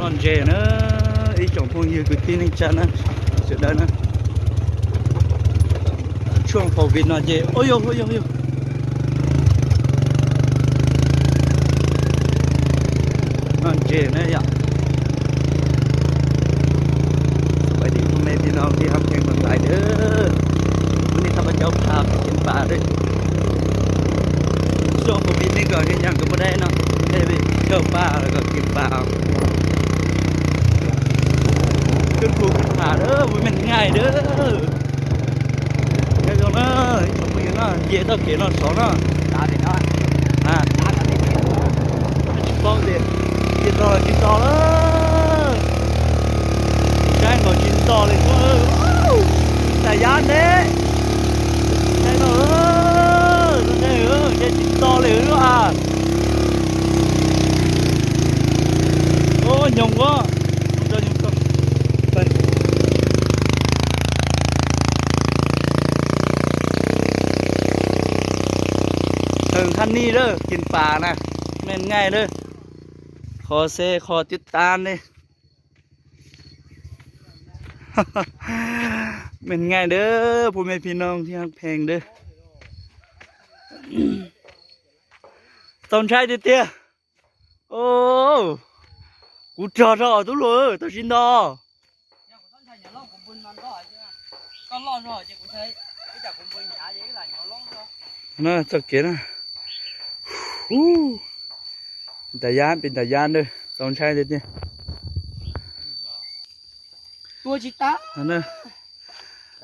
Noj ntses na, ib tsoom phooj ywg kwv tij neej tsa na, sawv daws na. Tshuaj covid no ces ua yog ua yog yog noj ntses na yom. Sawv daws phooj ywg tij laug tij laug pheej meem lais dawb, hnub no thaj paj caub pha kev pam dawb. Tshuaj covid nej kom nyeem kom muaj dab no, nej caug paj los kom kev pam. Kub kub pam dawb, ua me ngaij dawb. Nyob zoo na, ib tsoom phooj ywg na, nce txoj kev no saud na. Tsis paub tias nce txog los tsis txog lawm. Saib nkaus tsis txog li. Ntas yab neb, saib no, nce tsis txog li a. Nyob zoo. Thawj thaj nij lawm, kev pam na, me ngaij lawm. Qhov xeb qhov twb tag li. Me ngaij dawb, phooj ywg tij laug tij laug pheej dawb. Txaus ntshai tiag tiag. Kuv rog rog tub hluas, tau tsis nto. Txoj kev na, ntas yab pem ntas yab ntawd txaus ntshai tiag tiag.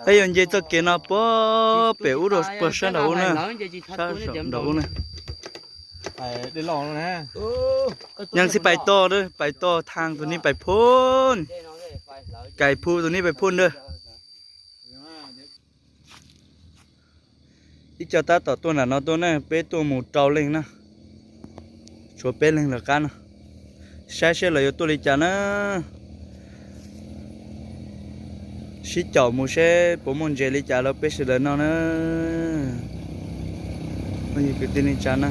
Peb yuav nce txoj kev no puag pem ub rau puag sab nraum ub na, sab nraum ub na. Yeej tsis pais toj, pais toj thaaj tus nej pais phun, kais phu tus nej pais phun ntag. Ib co tab tom tuaj nram no tuaj na, peb tuaj mus rau leej na, tshuav peb leeg lawm qab no, saib seb lawv yuav tuaj li cas na. Sib caum mus seb puas muaj ntses li cas rau peb sawv daws noj na. Phooj ywg kwv tij neej tsa na.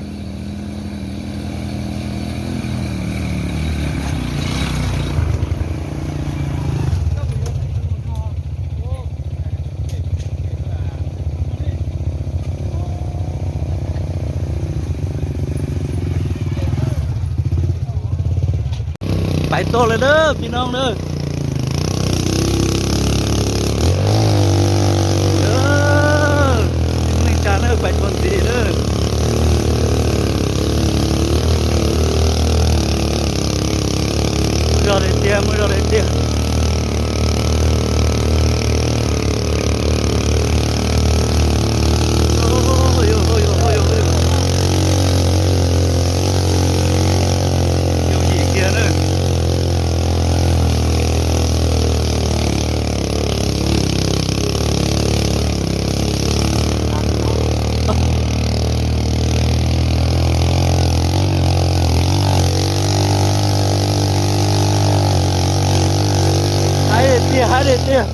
Pais toj lawm na pib no na. Neej tsa na, pais toj ntxiv na. Muaj zog li tiag, muaj zog li tiag. Yooj yim kiag na. Haib tiag, haib tiag.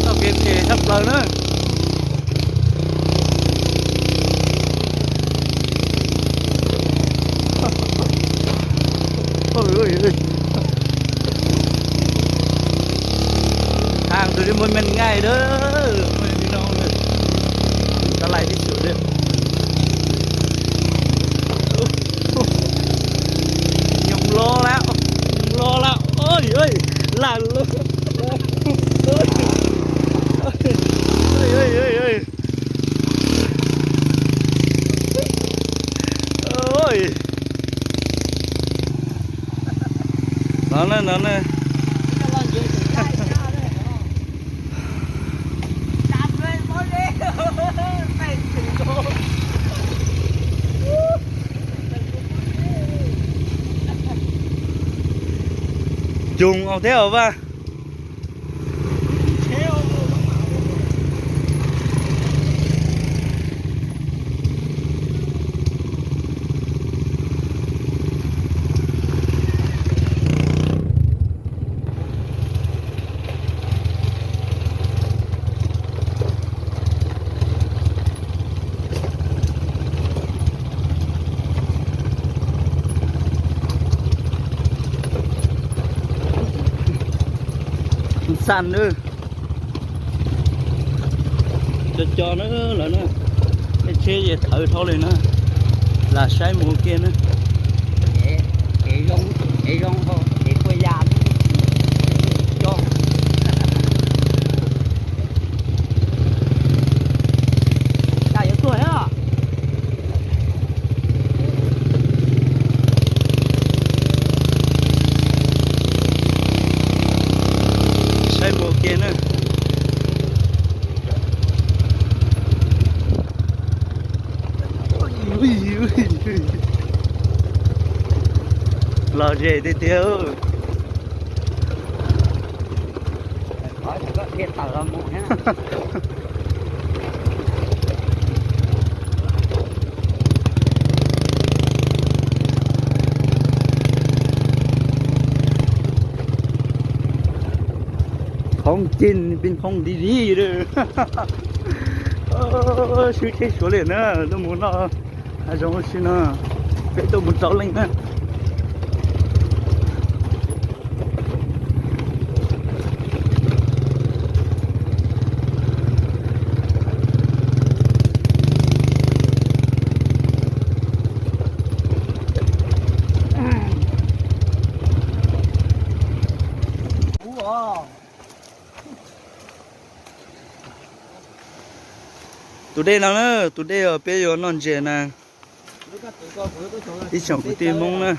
Txoj kev phem tshaj plaws na. Thaaj tus li muaj me ngaij dawb, muaj me no, tau lais tib tug li. Nyoos los lawm, nyoos los lawm, oj, laj lawm. No na, no na. Cug au thiab os Vaj. Xan na. Cov cov na, lawv na, tej tsheb ces thawv dhau li na, lam saib mus ua ke na. Kev zoo, kev zoo, kev kua ya, coj. Cas yuav tuag thiab. Saib mus ua ke na. Los ze tiag tiag. Khoob cig pib khoob di di. Swb tsheb suav li na, tuaj mus noj hav zoov ua si no, peb tuaj mus rau leej na. Tus dej no na, tus dej uas peb yuav noj ntses na. Ib tsoom kwv tij Hmoob na,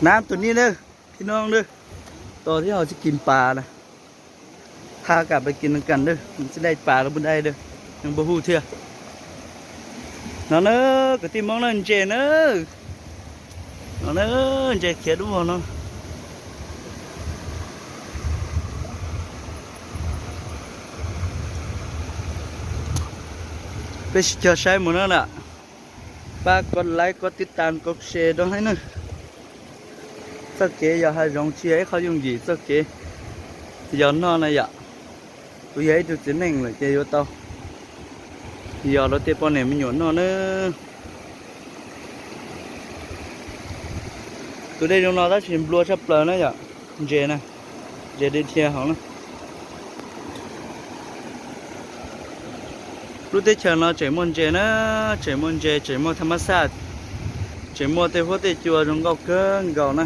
nab tus nij na, phib noog na, tos thiab ho tsis kis pas na. Tha kam pas kis kas na, tsis dai pas los puas dai na, nws npau hu thiab. No na, kwv tij Hmoob na, ntses na. No na, ntses khiav dub vog no. Peb sib cog saib mus na lawm. Pab kov like, kov tib tas, kov share rau haiv neeg. Txoj kev yos hav zoov tsis yog ib qho yooj yim txoj kev yos noj na yom. Kuv yog ib tug txiv neej lawm ces yuav tau yos rau tej poj niam me nyuam noj na. Tus dej zoo no tab sis nplua tshaj plaws na yom. Ntses na, ntses dej dhia hauv na. Lub teb chaws no tseem muaj ntses na, tseem muaj ntses, tseem muaj tham mas xaj, tseem muaj tej huab tej cua zoo nkauj kawg nkaus na.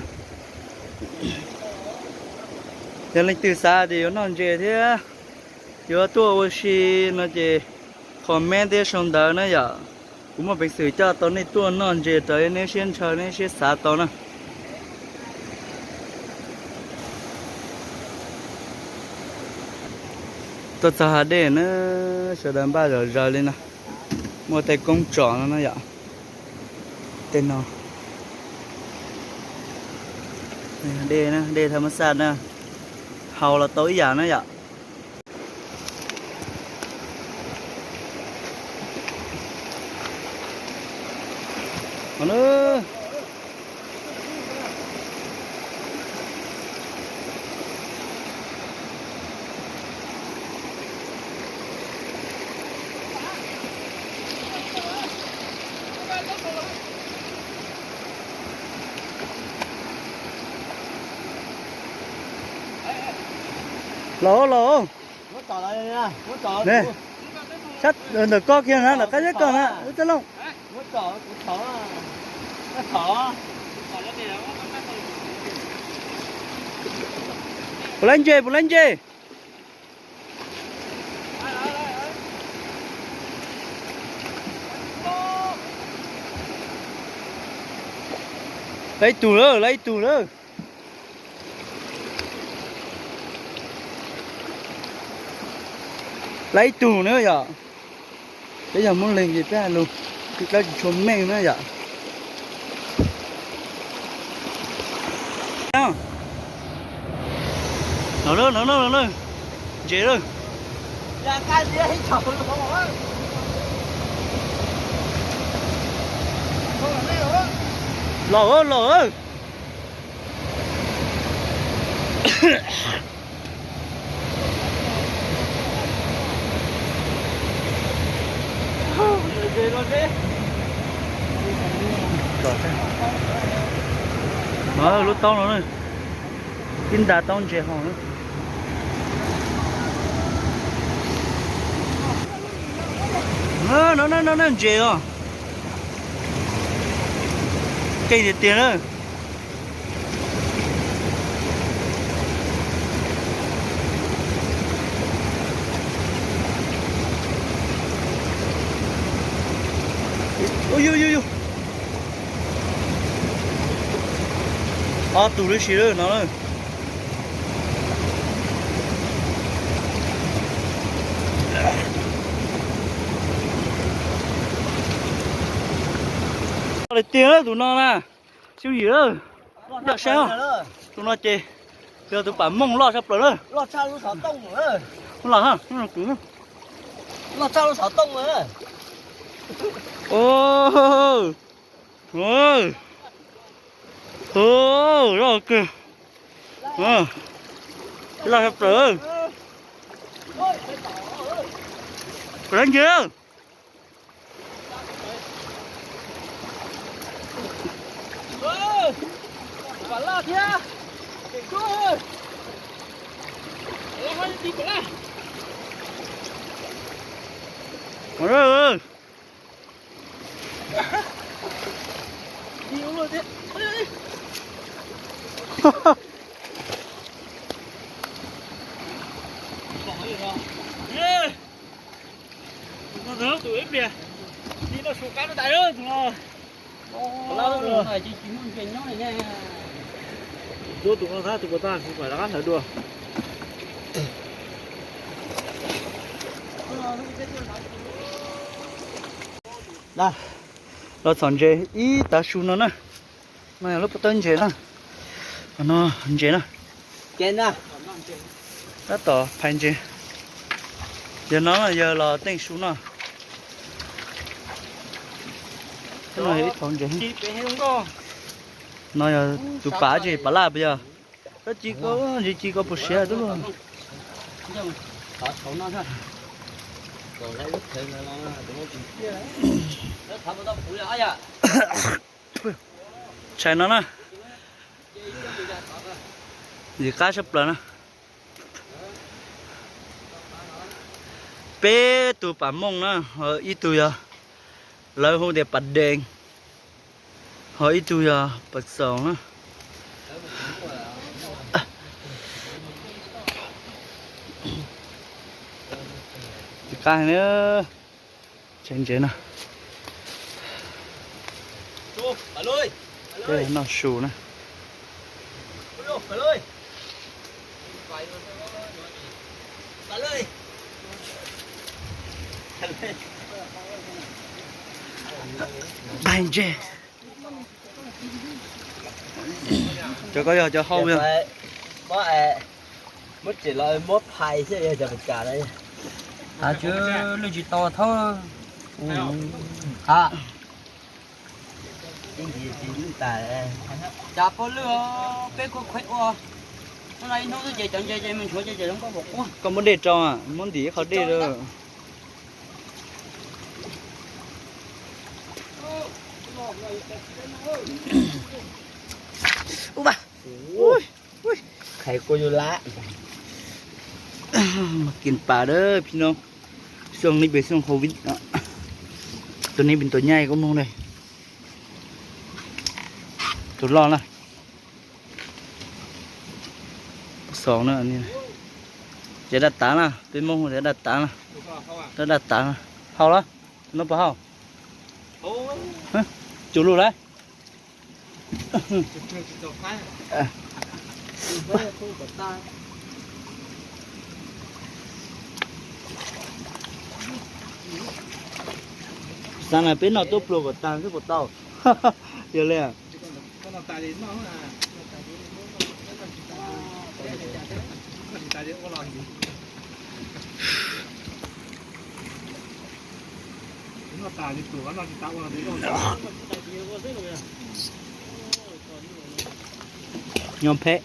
Yog leej twg xav tias yuav noj ntses thiab yuav tuaj ua si no ces comment thiab sau ntawv na yom. Kuv muaj peev xwm coj tau nej tuaj noj ntses raws li nej siab ntshaw nej siab xav tau na. Tuaj txog hav dej na, sawv daws npaj zom zaws li no. Muaj tej koob tsom no na yom. Tej no dej, dej tham mas xaj na, haus los tau ib yam na yom. Los los, ne, sab ntawm koj kiag na, ntawm qab zeb koj na, wb txaj looj. Puas laib ntses, puas laib ntses. Lab ib tug lawm, lab ib tug lawm. Lab ib tug na yom. Peb yog Moob Leeg ces peb hais lus tsis dab tsis tshua meej na yom. No na, no na, ntses lawm. Laus, laus. Lub taub no na, ib nta taub ntses hos na. No na, no na, ntses os. Keej tiag tiag na. Ub, yus, yus, yus. Ob tug lub si lawm no na. Li tiag tus no na. Xyooj yim lawm. Coj saib os. Tus no ces yog tus pam mooj loj tshaj plaws lawm. Los, loj tshaj plaws. Loj tshaj plaws. Kuv dab ntses. Tus no tab tus puas tag kuv mam rov qab hlawv dua. Los txhom ntses ib tav su no na. No yog lub pob tawb ntses na. No ntses na. Tab tom phais ntses. Yog no yog los teej su no. No yog ib qhov ntses. No yog tus pav tsis pav laj puas yog? Koj ci koj ntses ci koj puas siav tub. Tshais no na. Yim qab tshaj plaws na. Peb tug pam mooj na, ib tug yog lawv hu tias pas dees, ho ib tug yog pas xoos na. Qab heev, tshais ntses no. Noj su na. Daig ntses. Cov ko yog cov hau yog. Muab tsev los muab phais xwb, yog cov pes kas na. Has tsis lwj tsis tau thaub. Ha, cas pov lwj, peb kuj khuib ua. Hnub no ib hnub xwb ces cov ntses ces mus nchuav ces ces zoo nkauj pom quaj. Koj muab dej rau, muab ntim ib qho dej rau. Ub, khaiv kua yus lab. Mas kiag pas dab phi no, xyoo nej pem xyoo Covid, tus nej pem tus nyaij kuj moog ne, tus loj na. Xoo na, ces daj tav na, peb Moob hu tias daj tav na, daj tav na, hau lawm, no puas hau? Cuj lug lawm. Xav na peb noj tuaj pluag kom tag xwb puas tau? Yog li. Nyob phem,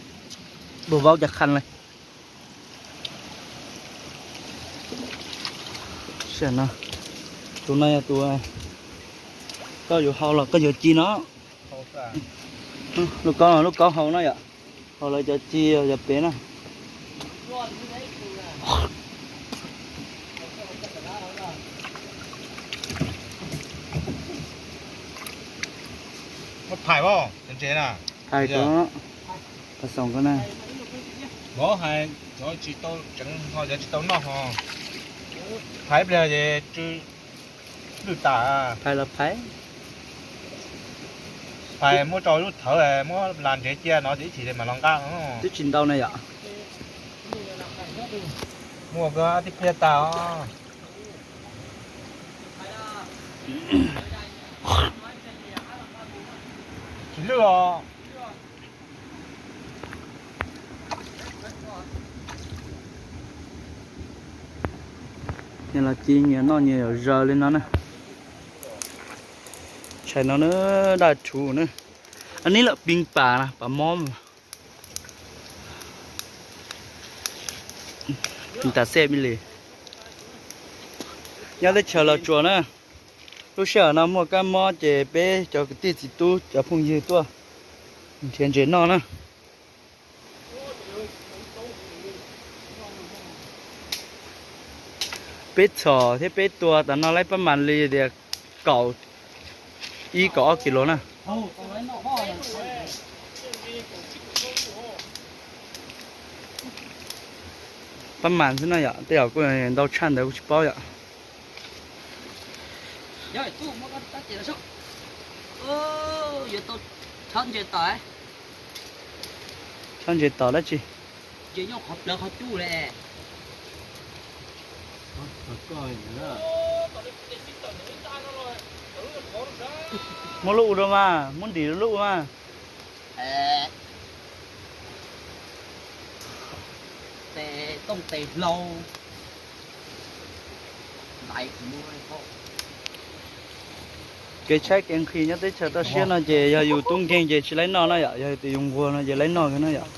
dua vaub cov qhab li. Sim no, tus no yog tus koj yuav hau los koj yuav ci no. Lub kaub, lub kaub hau no yom, hau lawv cov ci yog pem na. Muab phais os, ntses na. Phais ko, phais xoom ko na. Mov hais cov tsis tau tseev ho cov tsis tau noj ho. Phais ib pliag ces tsw lwj tas. Phais los phais. Phais muab rau lub thawv muab las ntsev cia no ces ib chim mam los nqa no. Twb tsis ntau na yom. Muaj koj tib pliag tas os. Tsis lwj os. Nyias los ci nyias noj nyias yom zaws li no na. Tshais no na, daj rhuv na. Anib lawm pin pas na, pas mob. Pin tas xej mi li. Nyob teb chaws Los Tsuas na. Lub sij hawm no muaj kab mob ces peb cov kwv tij txiv tub cov phooj ywg tuaj nrhiav ntses noj na. Peb txhom thiab peb tua tas no laib pab mas li tias kaum ib kaum ob kis lus na. Pab mas xwb no yom, tej zaum kuj ntau tshaj ntawd kuj tsis paub yom. Tshab ntses tom dab tsi? Muab lub ua rau mas, muab ntim lub ua mas. Tes tooj tes hlau. Kev tshaib kev nqhis nyob teb chaws toj siab no ces yog yus tub nkeeg ces tsis laib noj na yom, yog tias yus nquag no ces laib noj kawg na yom.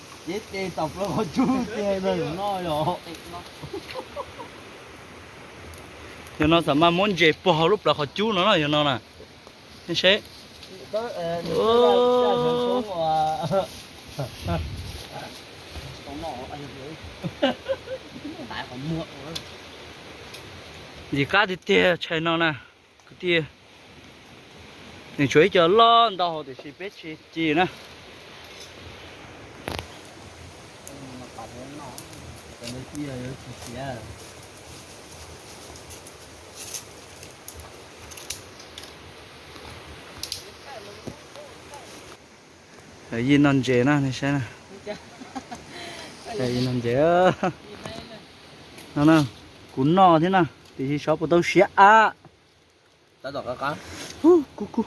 Yog no xam maj muab ntses puag hauv lub plawv qhov cub no na, yog no na. Nej seb. Ntxim qab tiag tiag tshais no na kwv tij. Nws tshuav ib co loj ntau hauv tiam sis peb tsis ci na. Yij noj ntses na, nej saib na. Yij noj ntses no na, kuv noj thiab na, tiam sis xyov puas tau siav av. Kub kub.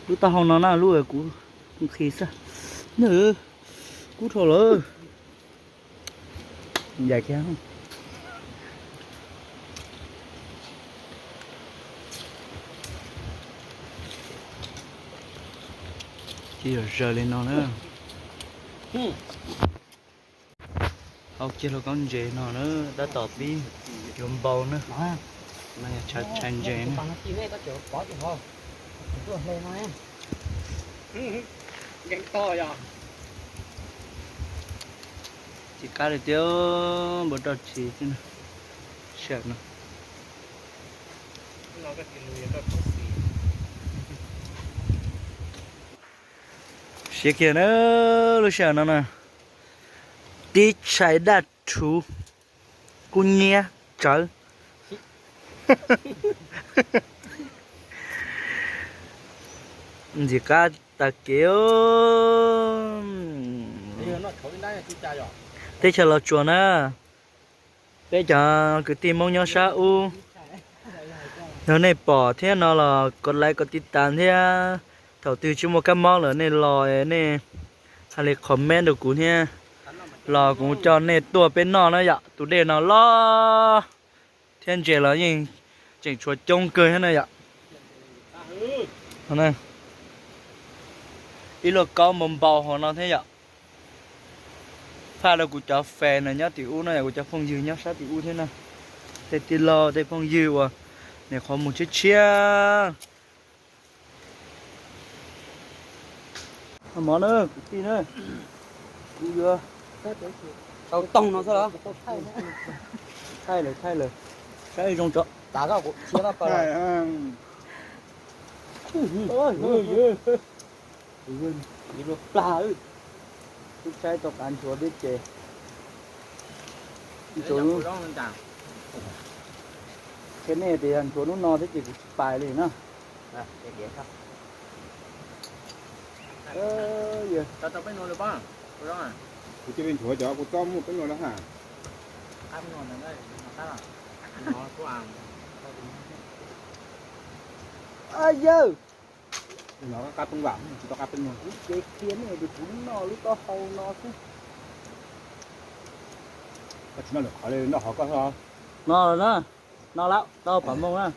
Lub taub hau no na, lub kuv nqhis xwb. Kub dhau lawm. Ncaim kiag. Ci yog zaws li no na. Hau kiag lauj kaub ntses no na, tab tom pib yuav npau na. No yog tshais ntses na. Tsis qab li tiag, npau roj tshis xwb na. Sawv no. Siav kiag na, lub sij hawm no na. Tib tshais daj rhuv, kub nyiab tsawv. Ntxim qab tag kev. Teb chaws Los Tsuas na, peb cov kwv tij Hmoob nyob sab ub, yog nej pom thiab no los kov like kov tiv tas thiab. Thaum twg tsis muaj kab mob lawm nej los nej hais li comment rau kuv thiab, los kuv coj nej tuaj peb noj na yom. Tus dej no loj thiab ntses los yeej tseem tshuav coob kawg thiab na yom. Ib lub kaub npau npau hauv no thiab yom. Phaj rau kuv cov fans nyob tim ub no yom, kuv cov phooj ywg nyob sab tim ub thiab na. Tej tij laug tej phooj ywg uas nyuam qhuav mus tshiab tshiab. Mov na kwv tij na, kuv yuav tau toog no xwb los thaij lawm, thaij lawm, saib zoo tso, tav koj kuv thiab koj pab. Ib lub plag, tub saib tau qav nchuav dib ces, qhia nej tias yog nchuav hnub no thiab ces kuv tsis pais li na. Kuv cia li nchuav cov kuv txob muaj peb nuav lawm ha. Yawg, kuv ces qhia nej tias kuv noj lub taub hau no xwb. Koj tsis noj lwm qhov li, noj qhov koj. No na, no lawm tau pam mooj na.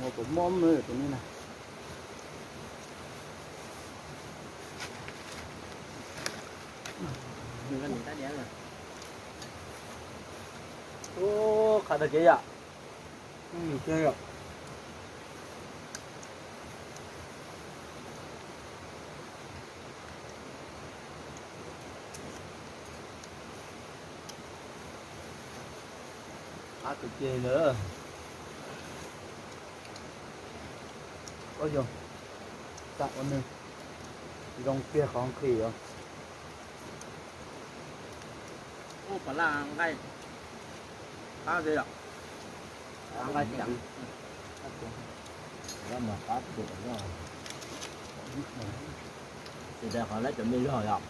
Ua pam mooj tus ni na. Qhov tag kev yom. Qab tus ces ntawd. Ua yog, tam ua nws zoo kiag qhov nqhis os. Ub, pam laj nqaij qab zeb yom. Pam laj nqaij ceev. Tsis tas qhov lab cov me zog yom,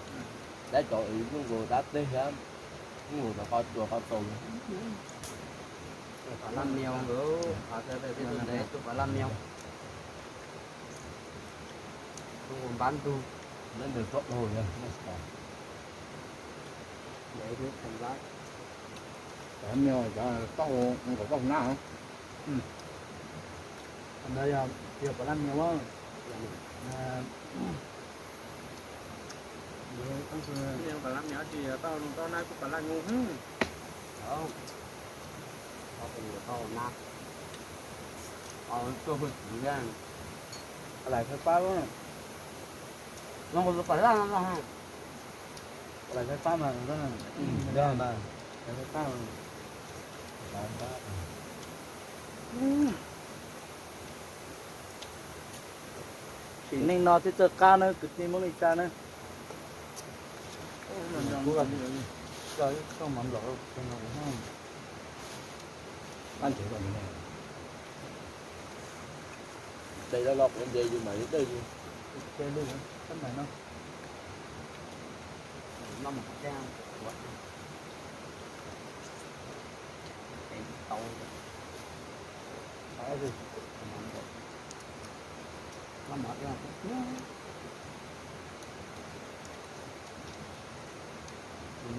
lab cov ib lub nkaus dab teg thiab, lub nkaus rau qhov tsuas qhov txaus. Pam laj miau, qhov txawv pem tej tug ntev tug pam laj miau. Tus npab ntug, lab ntev txob dhau li. Pam laj miau cov tau nkaus tau na. Ntawd yog yog pam laj miau. Pam laj miau tsis tau tau na kuj pam laj nyuj. Tuaj phooj ywg, pam laj fais fab, zoo nkaus pam laj no. Pam laj fais fab mas, fais fab. Sim neej no thiaj txawj qab na kwv tij Hmoob li cas na. Tes los los quav nce yus mam li dawj yus. Sim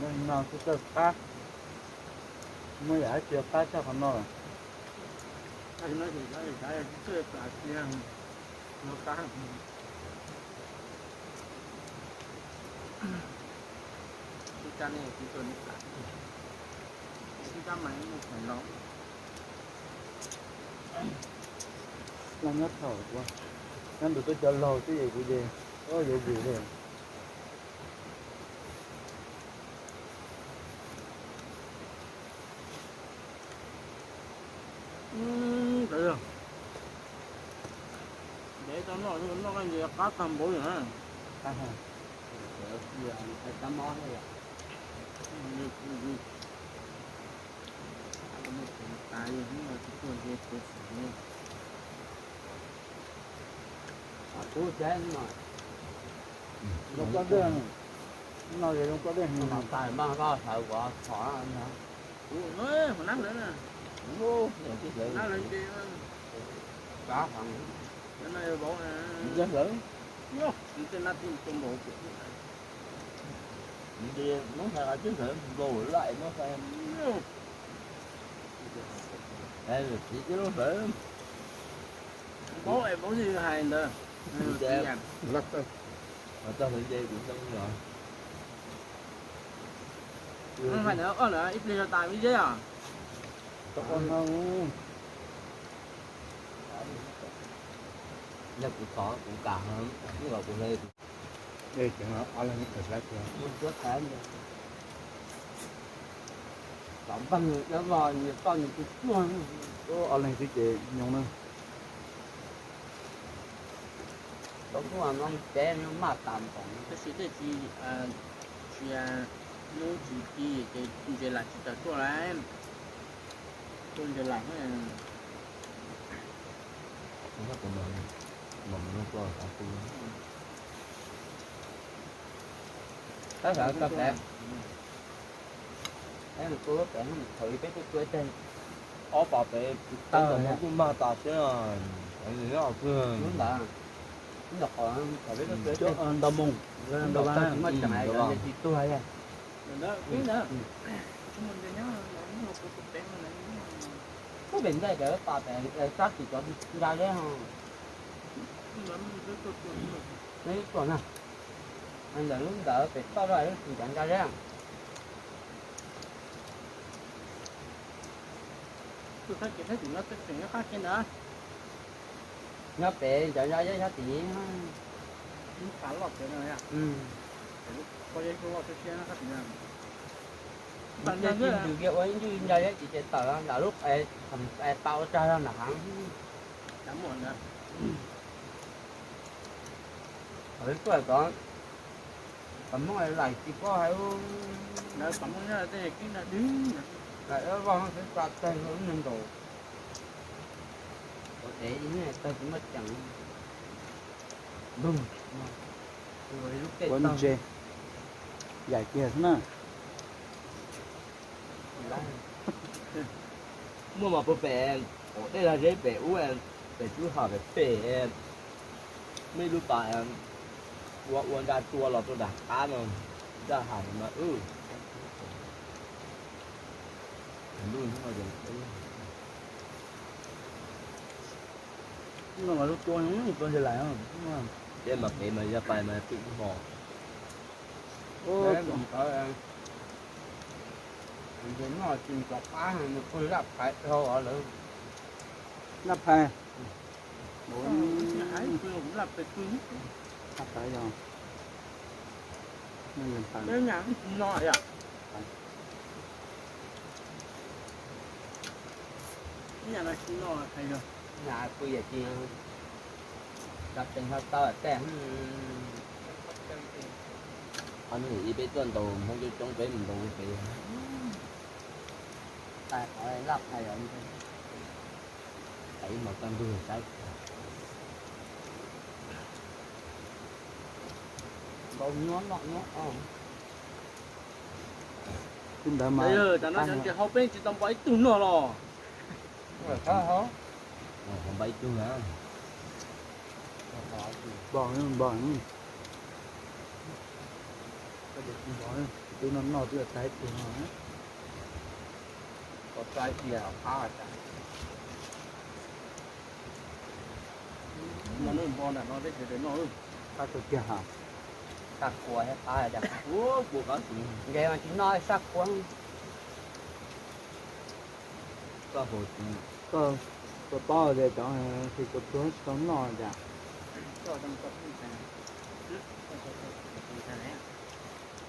neej no thiaj txawj qab, muaj yam dab tsi qab tshaj qhov no lawm. Laj nyob thaum ua, nyob ntawm tuaj cov laug xwb es kuv ces yuav vwm li. Ntev tau noj, noj nqaij ntses qab tag npaum li na. Kub thiab no. Zoo koj dej, no zoo koj dej, mas tais mas koj sawv kuv thov no. Kuv nab lawv na, nab lawv nce, nab lawv, nce hlawv, nce hlawv, nce nab tij tau npaum. Nce muab hais qas tib hlawv nkaus laim muab hais. Txiv tib lub hlawv. Paub es paub li hais ntawd. Txog hlawv nce kuv xyoo los. Hais ntawd ib pliag yog tas me zeb os. Yog kuv thov kuv kam, kuv hlawv. Cov npawg nyob los nyias toj nyias tus tuag. Ob leeg xwb ces nyob na. Tau tuaj no ces maj tas npaum. Tab sis tej tsis, tsis, lub tsis ci ces ntses lam tsis tawm tuaj lawm. Tuaj ntses lam. Tab sis tau pem, peb tus tub pem thaum peb tuaj tuaj teg ob pas pem, tau kuj mag tas thiab. Lub ntawd, lub ntawd qhov thaum peb tuaj tuaj teg ntau moo, ntau tsis muaj tseem, tsis tuag. Lub pem ntej cov pas pem sab tim cov ntsa zeb ho. Peb tuaj na, ntawm lub ntawd pem toj lub tsis cov ntsa zeb. Nyob pem cov ntsa zeb sab tid. Ntws kiag ua ib ncwg ntsa zeb tim ces tawm ntawm lub pa ua rag nram hav. Thaum tuaj tod, pab Hmoob laim tsis paub hais, pab Hmoob nyob tej keeb dab dwb, laim vaj xwb tsa teg lub neeg nkaus, ua dev ib tawg tsis muaj ceem. Ua ntses yaim kiag xwb na. Muaj mas puag pem, dej lag zeb pem ub, pem tub hom pem pem, muaj ib lub pas ua ua ntsa tua los rau nram qab no, ntsa hais mas. No mas lub tua, tua ntses laim. Ces mas kev mas yog pais mas twm hmo. Ntses noj tsis nrov qab, nws pw laj phais dhau lawm. Laj phais. Laj phais yog, no yom. Nyab no tsis noj, nyab pw yam tsis tau teeg hlo tau tej. Qhov no ib peb tuaj ntaus Hmoob coob coob peb mus ntaus pem. Tais qhov laj phais os, tais ib hmos kaj ntug saib. Ntaus nyuaj noj nyuaj os. Tus ntawd mas tas no ntses hau peb tsis tau npog ib tug noj los. Npog ib tug na. Npog, npog. Twb noj noj twb tag ib tug no. Koj tsa ib tiag qab tas. No npog nram no peb sawv daws noj. Qab kawg kiag ha. Tag kua thiab qab tas. Ua kua qab xwb. Nqes mas tsis noj sab kua. Koj, koj paub tias cov kua tuag tsis tau noj cas.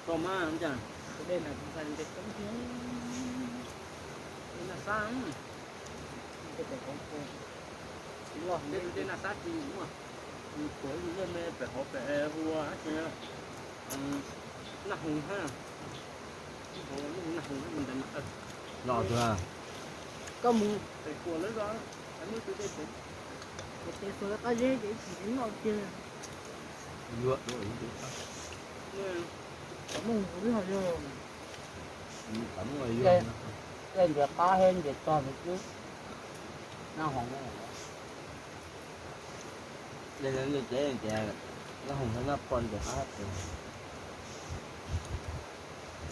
Koj mas cas, dej na xab, dej na xab tsis muaj, kuv lub me pem hauv pem hu ua Naj Hoos hab, Naj Hoos hab mus ntawd mas. Koj mus pem kuas lawv zos, muaj ib tug dej pem. Ces tes xuas qab zeb ces ib chim noj tiag. Yuav, yuav, yuav. Muaj kuv ib ho yog. Tej ntses qab thiab ntses tog xwb. Noj hoom, noj hoom noj poj ntses qab.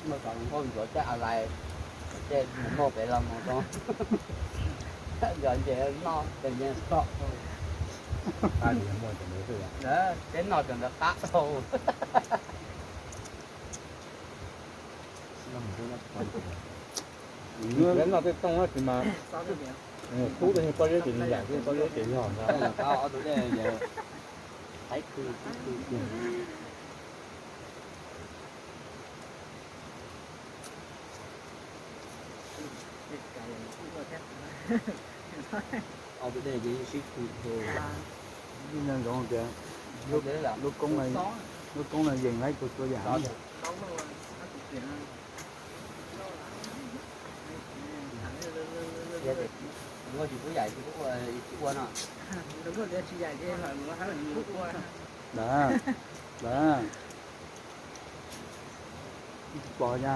Muaj cov nkauj ntsuav tej a lais, tej mus muaj pem los mus zoo. Yog ntses noj ces ntses tog. Qab li muaj cov ntawd xwb. Ces noj cov ntawd qab dhau. Noj tej tooj tsis mas, kub tej pob zeb ces nws yaim tej pob zeb ces yog ntag. Nyob zoo tias lub koob, lub koob no yeem laib tug txhua yam. Tsis ua no. Lawm, lawm. Pom ya.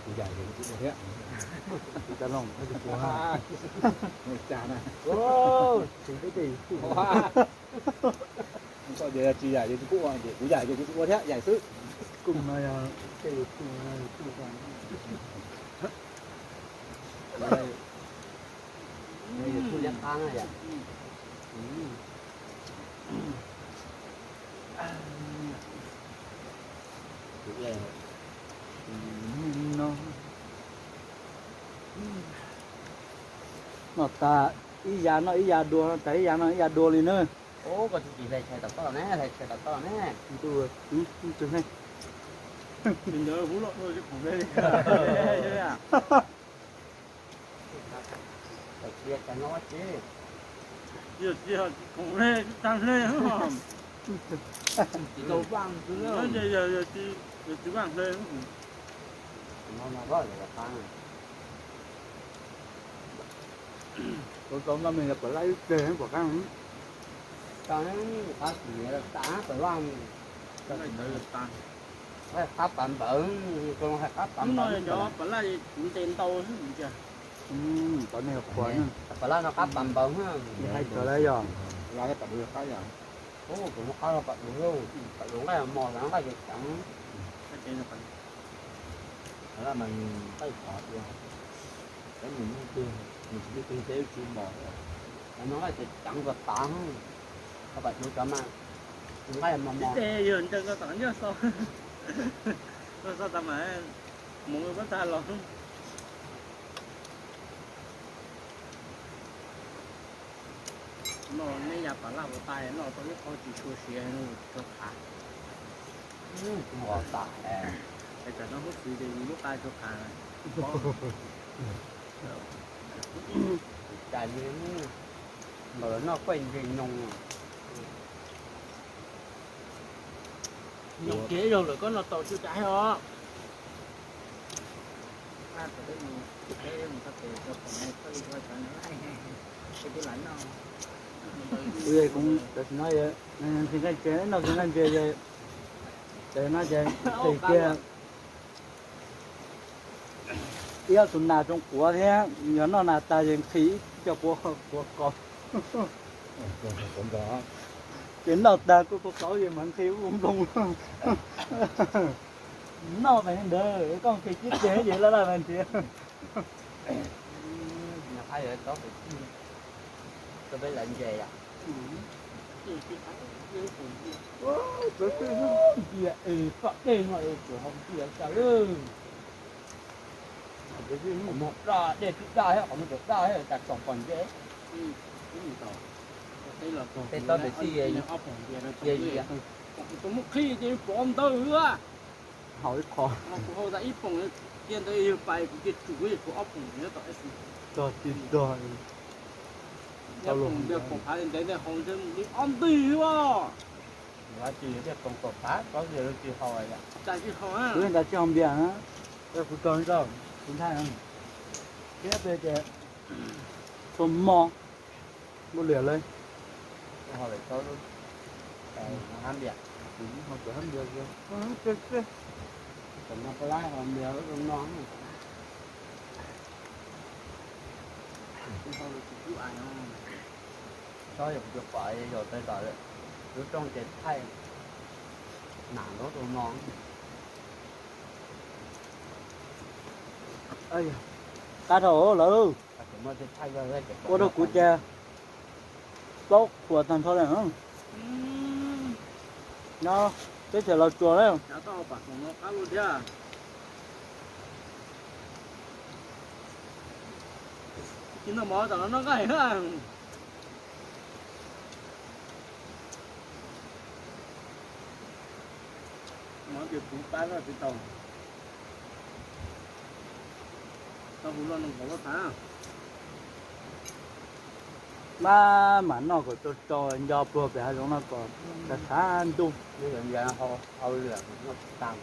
Kuv yam yus kuv ua thiab. Kuv cov looj, kuv ua. Ua cas na. Tsis twb ti. Koj tias tsis yam yus kuv ua, kuv yam yus kuv ua thiab, yam xwb. Kuj no yog tej yus kuj, kuj liab qab na yom. Noj tag ib yav noj ib yav dua, noj tag ib yav noj ib yav dua li na. Koj tsis hle tshais tom koj ne, hle tshais tom koj ne. Ntuj, tsis hle. Tsis ntawd hub loj dua tsis khoom hle li. Tsis khoom hle, tsis tag hle. Tsis tau vaj xwb. Tsis vaj hle. Kuv tau noj me yog pam laj ib teg pom qab. Qab pam laj, qab pam npawg, hais qab pam npawg. Pam laj kuv ntes ntau xwb. Pam laj no qab pam npawg. Hais tawm lawm yog. Tus no qab no pam duv, pam duv nqaij mos, nqaij ceev ceev. Pam laj mas nws nqaij pov tias, nws tsis muaj twg, nws tsis muaj twg thiab tsis mos. Nws nqaij ceev ceev kom tav, pam duv cov mas nqaij mos mos. Yog ntsees koj tom nyob so, koj so tas mas mus koj tag los. Noj nej yam pam laj ua tais noj tau ib qho tsis tshua siav, tshua khav. Es tsam no hub txiv ces yus lub qa tshua khav. Cas li, noj kuj ntse nyoos. Nyoos kiag ib zaug lawm koj noj tau tsuj cas thiab os. Kuv kuv tam sim no noj nqaij ntses, ces tam sim no ces kiag ib ob tug nas zoo quav thiab, yog noj nas tag ces nqhis ib co quav, quav qau. Ces noj tag kuj quav qau ces mas nqhis ua nplooj. Noj mas ntawd koj nqhis tib teg ces laj laj mas nrhiav. Ntsia es koj dej no es tsuas hau ntsia cas lawm. Qhov muag daj, dej twb daj thiab, qhov muag daj thiab cas tsoom pom ntses. Tej tsob ntawd xij, cia li muab qhib ces pov ntawd. Hau ib qho. Kuv hau tas ib poom, cia ntawd yog pais kuv cia tsum tshuav ob poom nyob tom. Tog tsis tog. Ob poom ntiag poom phav ntev ntawd hau ntshe mus li ob ntig os. Ua tsis tiaj koom kom qab tsob npias lub tsis haus yom. Kuv ntas tsis haus npias na, kuv tog nrog kuv nthaij thiab peb tias txhua hmo npau liam li. Hab npias, hab npias, no. Tsob yog kuv cov pom yog tej tom lub rooj ces thaij nam nrov rau no. Qab dhau lawm, ua rau kuv ces plaub qhuas tag nrho li. No, teb chaws Los Tsuas na. Tsis noj mov tam no noj nqaij. Mov ces kuv pab loj tsis tau. Tau hu loj no nkaus loj tas. Maj mam noj kom tsau tsau nco pluag pem hav zoov no kom khav khav ntuj. Hau lwm noj tsis tag,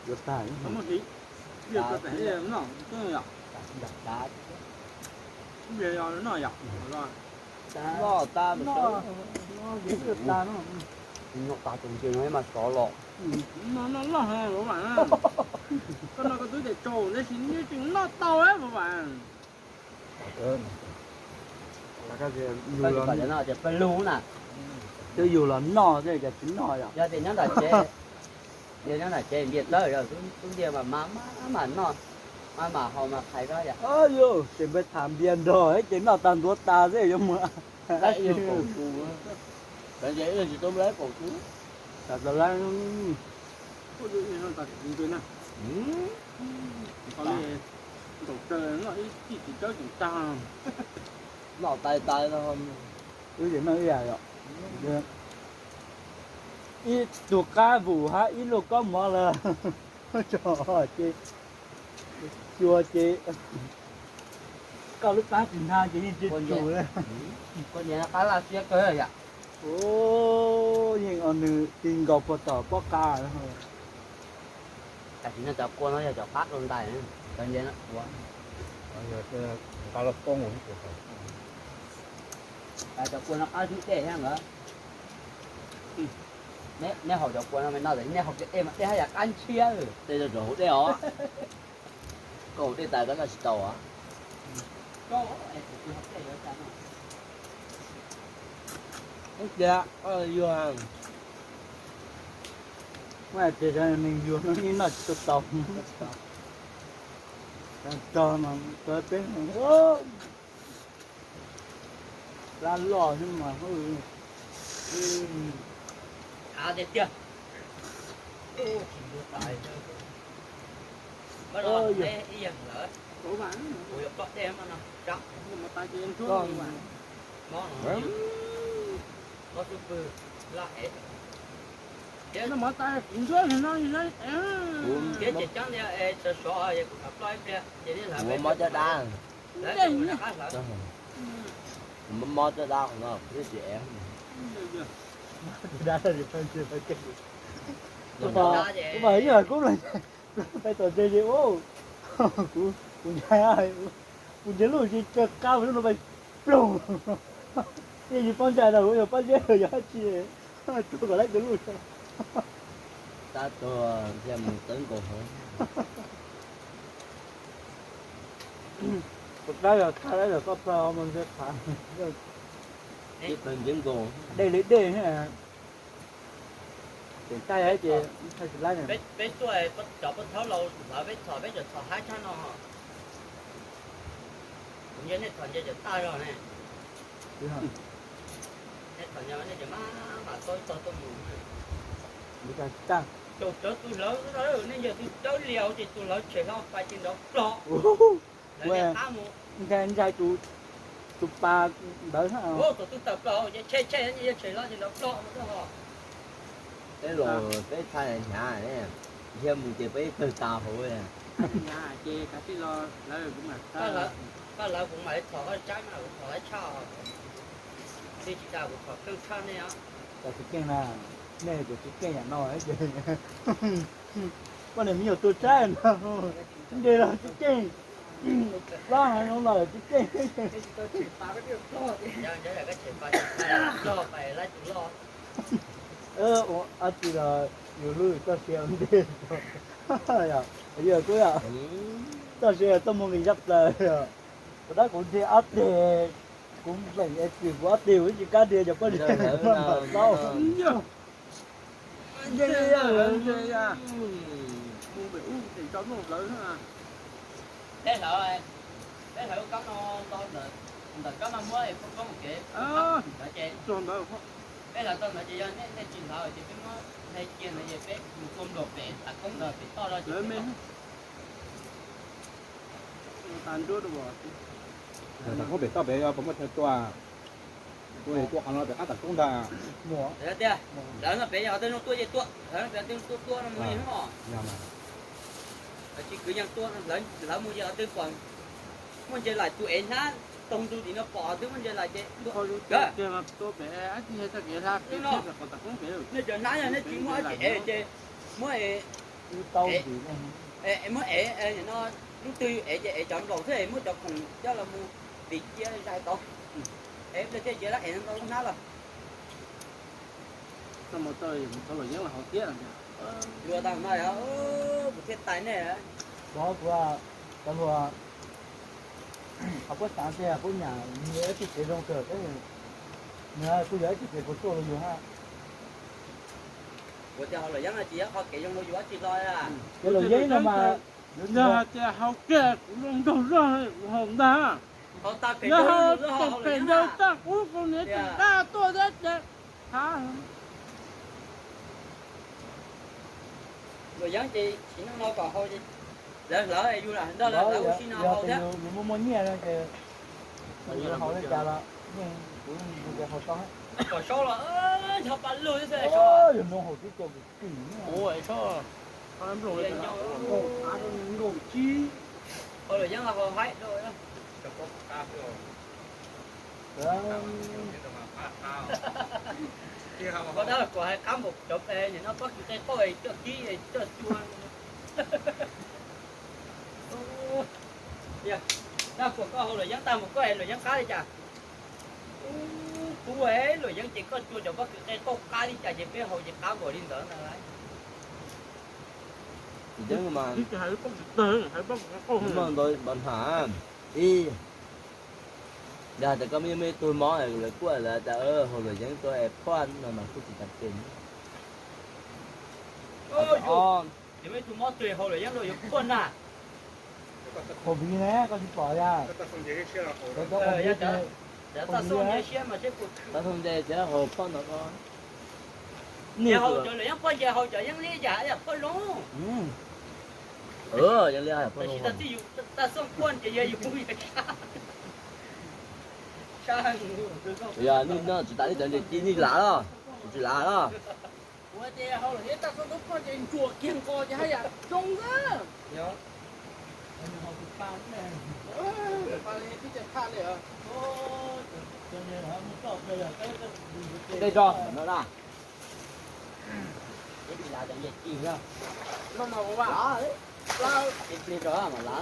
yuav tag. Noj tas, noj tas, noj tas tus ntses no mas sov los. Noj loj, koj noj koj twb tias tsau tab sis nws tseem noj tau lawm mas. Peb lug na, twb yug los noj xwb cas tsis noj yom. Yog tias nyob nram tsev, yog nyob nram tsev ntiag txawj, tub ntiag mas maj mam noj, maj mam haus mas qhais koj yom. Yus tseem peb tham npias nrog ces noj tas ntxuav tas xwb yuav mus. Tsis tau lab kaum tus. Tam tas lab. Ntaus tsaws noj ib txhij tsis tsawb tseem tag. Noj tais tais no. Wb ces noj ib yam yom. Ib tug qab vus hab ib lub kaub mov lawm. Tso ces, cua ces, koj lub pab tsis ntag ces yeej tsis tsum li. Qab laj siab kawg yom. Yeej nws ti nkaus puag tom pob qa. Tam sim no cov kua no yog cov qab rau ntais, cov nce no ua. Nqa los poob. Cov kua no qab xwb dej thiab ntawd. Neb haus cov kua no me no, neb haus kiag dej mas dej haj yam qab ntshiab. Tej rau hauv dej os. Koj hauv dej tas koj noj tsis tau os. Tias yuag tias neeg yuag no noj tsis tau. Tog mas peb plab loj xwb mas. Av tiag tiag. Ib yam lawm, kuv yuav ploj dej mas no. Mob no, mob xub pwg, laj ev. Thiab ces coob tias sov sov es kuv ploj ib pliag ces nej hlawv, mob caj dab. Mob caj dab no kuv thiaj tsis ev. Kuv mas yog kuv pais tom ntses ces kuv, kuv ntshai, kuv ntshai lub tsis tsawg qab lub no pais ploog. Yeej tsis paub ntshai rau kuv yog pob zeb yog dab tsi, tuag kom laib tus lub. Tab tuag thiaj mus txawb nkaus hov. Kuv tab yog thaj dab yog koj plog mus ntshe qhav. Dej li dej. Tseem tag ces tsis laib. Peb tuaj cov poj thaub laus hlawv peb txhom, peb cov txhom haib tshaj no. Kuv ntsia nej txhom ntsia cov tag zog ne. Nej txhom ntsia nej cov maj mam tau ib tog tuaj mus. Caum cawv tus hlawv, nej yog tus dawb lias ces tus hlawv tshem hlo pais ces nrov plog. Ntshai tus, tus pas ntawd. Tus tawm plog ces tshem tshem yog tshem hlo ces nrov plog. Peb los peb txhaj hnyav, nrhiav mus ces peb tawg tas hauv. Koj hlawv kuv mam li txhom koj tsaib mas kuv txhom laib tshaj. Tij tsis tas kuv txhom keej tshaj nej os. Tsis keej na, nej tias tsis keej yam no ces poj niam me nyuam tuag tshaib no, ntshe los tsis keej, plob heev no los tsis keej. Ab tsi los yus hlub yus txoj sia ua ntej, yog kuv yog txoj sia txoj moo nqis zaj plaws yog, kuv dab kuv nthe ob teg, kuv npleem es txwm kuv ob teg kuv tsis kam dhia cov poj niam maj mam tau. Peb hlawv, peb hlawv kab no los ntawm, ntawm kab no muab poob koob mus kev, ces peb hlawv tau ntawd ces yog nej, nej tsis hlawv ces peb muab hle cia ntawd ces peb mus tua nplos pem tas koob ntawd pem toj no ces tas koob pem toj pem puas muaj chaw tua? Tua tua qhov no pem qab tas koob ntag. Tias hlawv no pem yog tej zoo tua ces tua, hlawv no pem tej zoo tua tua no mus li os. Tsis kwv yees tua, hlawv mus ces tej pom muaj ntses laim tus ev hnab toog ntug tim no pom twb muaj ntses laim ces tua. Nej cov hnab yog nej tsis muaj dab tsi ev ces muab muab ev no, lub twg ev ces ev cov nplaum xwb, muab cov khoom coj los mus tiv cia zais tau. Ev pliag thiaj cia dab ev ntau lub hnab los. Luag tau no yog kuv thiaj tais nej. Cov hluas, cov hluas, qhov puab xaav tias puab nyam nws ib txoj kev zoo kawg, nws kuj yog ib txoj kev puas tsuaj rau yus hab. Ua cas hauj lwm yeeb no tsis yog qhov kev zoo rau yus dab tsi hlo? Ces luam yeeb no mas, yog hais tias haus kiag kuv zoo nraug zog kuv haus ntag. Yog haus tau pem ntawd tag kuv kuv niam tsis dab tuaj thiab ces hav. Luam yeeb ces tsis noj no kom haus, lawv hlawv yus lam nrog lawv hlawv ua si no haus thiab. Yus muaj muaj nyiaj no ces yus haus li cas los yeej kuv yeej haus tau. Kom saub los nrog paj lug xwb, yus noo haus tib co kwv tij. Haus luam yeeb haus haib. Koj dab kuam hais qab npaum cov nim no pob kws qe qauj coj kib coj cua. Dab kuam koj haus luam yeeb tag mus koj luam yeeb qab li cas? Kuv luam yeeb ces koj cua cov pob kws qe qauj qab li cas ces peb haus ces qab npaum li ntawd ntag. Yeeb mas ntau npaum na. Ib, yog hais tias koj muaj ib tug mob lawv kuj lawv tias haus luam yeeb tuaj es phoj no mas kuj tsis tas tes. Haus luam yeeb yuav phoj na. Haus viv ne koj tsis pom yog? Cov tau xoo nce siab mas seb puas khwv. Tau xoo nce thiab haus phoj no ko. Haus cov luam yeeb phoj nce haus cov yeeb liab yam yam phoj zoo. Yeeb liab yam phoj zoo. Tsis tas txij yus tau xoo phoj ces yog yus yam sab. Yog nej noj tsis tas nej cov ntses ci nej lav los, tsis lav los. Ua ces haus luam yeeb tau xoo tub phoj ces ntsuas kiag nqos ces haj yam zoo xwb. Tej roj no na. Peb lav cov ntses ci na. Peb plig rau mas lav.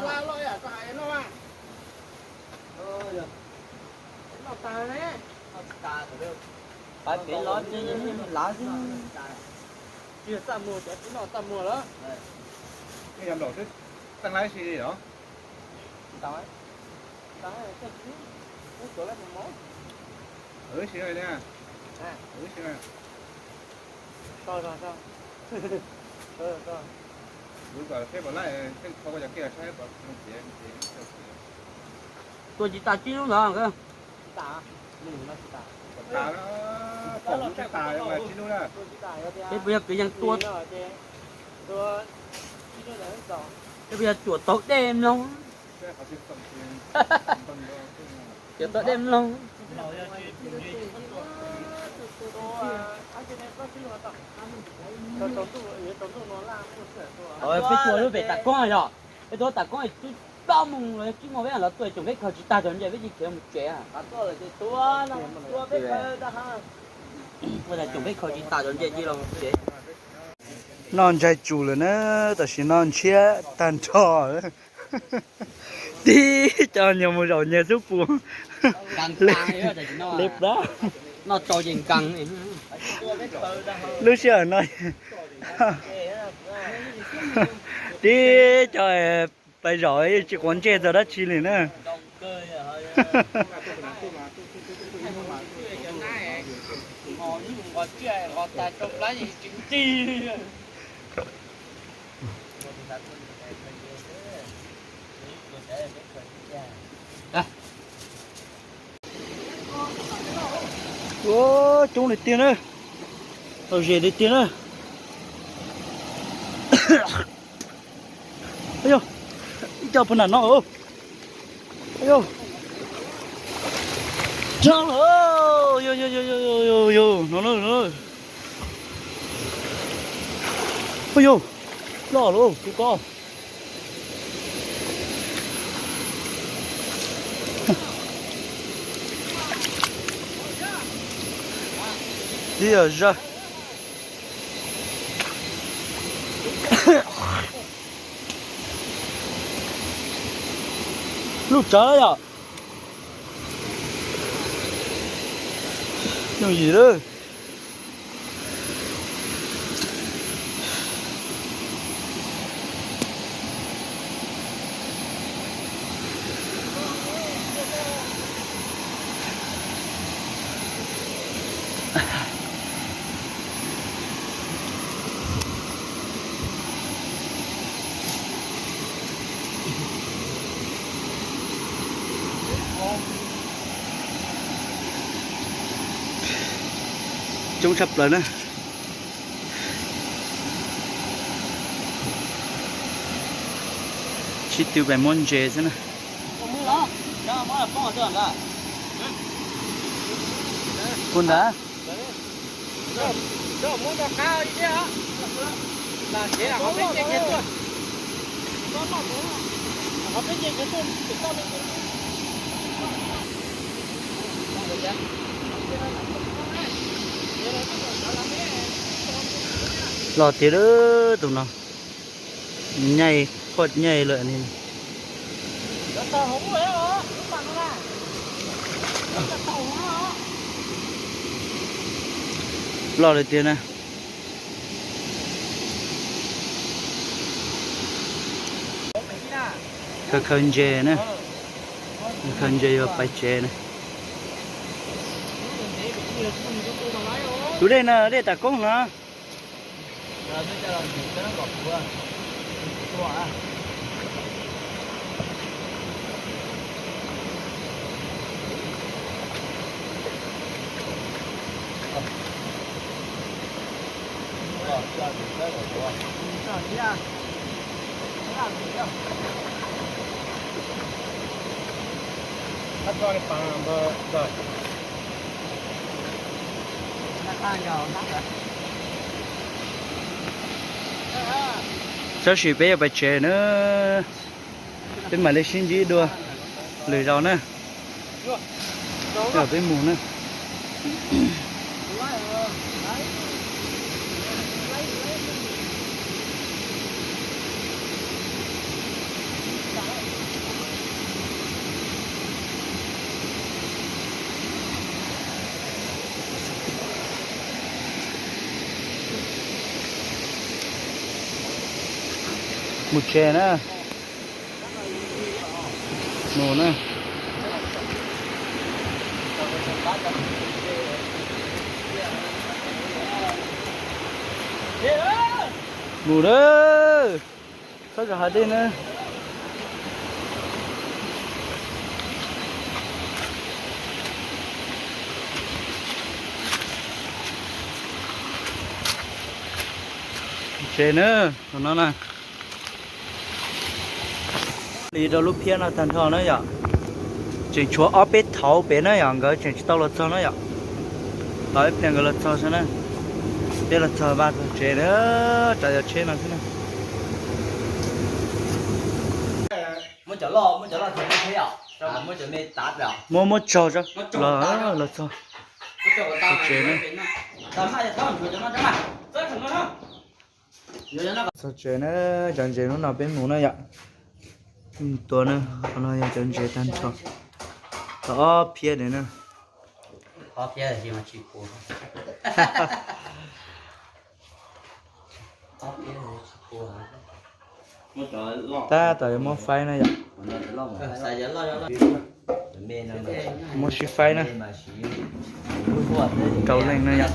Pab pem los ces lav xwb. Tsis yog txaj muag, cov tsis noj txaj muag lawm. Tej yog nplaum xwb, txaj laib si li os. Wb si na, wb si na. Wb kom seb puas laij, seb kho koj cov kiag saib puas zoo tiav. Tua tsis tas tsib lub ntawd. Peb puas yog kwv yees tua, peb puas yog cuam taug dej mloog, cuam taug dej mloog. Peb tua lub pem tas koob yog, peb tua tas koob twb plaub moos los yog tsib moos peb los tua tsoom peb khaws tsis tag cov ntses peb cia khiav mus tsev. Noj ntshai tsum lawm na, tam sim no ntshiab tag nrho. Tib co nyuag mus zaum nyuag xub pus. Le plab. Lub sij hawm no tib co pais zaum tsis quav ntsej txog dab tsi li na. Ua coob li tiag na, tau zes li tiag na. Yog, ib co puag nram no. Yog, tshaj lawm, yog, yog, yog, yog, yog, no na. Yog, loj lawm tus ko. Tib yog zaj. Lub tsawv yom. Yooj yim lawm. Coob tshaj plaws na. Sib tw pais muab ntses xwb na. Puag nrad. Los tiag tus no, nyaij, quaj nyaij lawm ni. Los lawm tiag na. Khaws khaws ntses na, khaws ntses yuav pais tsev na. Tus dej no dej Tam Koob no. Tab sis peb yuav pais tsev na, peb mam li sib ntsib dua lwm zaus na. Peb mus na. Mus tsev na. Mus na. Mus na. Txhob zov hav dej na. Tsev na, no na. Li rau lub phiab no tag nrho na yom. Tseem tshuav ob peb thaum pem na yom, nkawd tseem tsis tau los txog na yom. Tos ib pliag nkawd los txog xwb na. Peb los txog vaj txog tsev na, tsam yog tsheb no xwb na. Muab muab tsaug los los txog tsev na. Txog tsev na, cov ntses hnub no peb mus na yom. Tua na, qhov no yog cov ntses tag nrho. Tau ob phiab ntawd na. Tab tom yuav muab faib na yom. Muab sib faib na. Rau leej na yom.